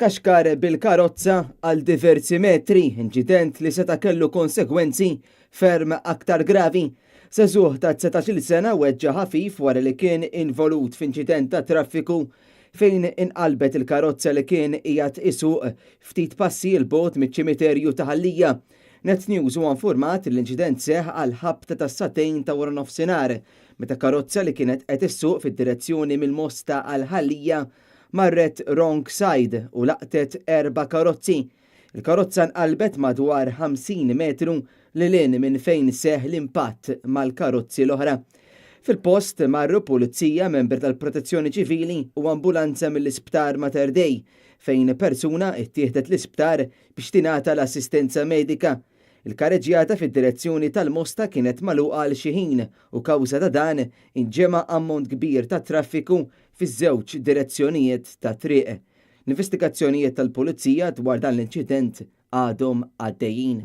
Tkaxkar bil-karozza għal diversi metri, inċident li seta' kellu konsegwenzi ferm aktar gravi. Żagħżugħ ta' 19-il sena weġġa' ħafif wara li kien involut f'inċident ta' traffiku fejn inqalbet il-karozza li kien qiegħed isuq ftit passi 'l bogħod miċ-ċimiterju ta' Ħal Lija. Net News huwa informat li l-inċident seħħ għal ħabta tas-sagħtejn ta' waranofsinhar meta karozza li kienet qed issuq fid-direzzjoni mill-Mosta għal Ħal Lija marret wrong side u laqtet erba' karozzi. Il-karozza nqalbet madwar 50 metru lil hinn minn fejn seħħ l-impatt mal-karozzi l-oħra. Fil-post marru pulizija, membri tal-Protezzjoni Ċivili u ambulanza mill-Isptar Mater Dei fejn persuna ittieħdet l-isptar biex tingħata l-assistenza medika. Il-kareġġjata fid-direzzjoni tal-Mosta kienet magħluqa għal xi ħin u kawża ta' dan inġema' ammont kbir ta' traffiku fiż-żewġ direzzjonijiet tat-triq. L-investigazzjonijiet tal-Pulizija dwar dan l-inċident għadhom għaddejjin.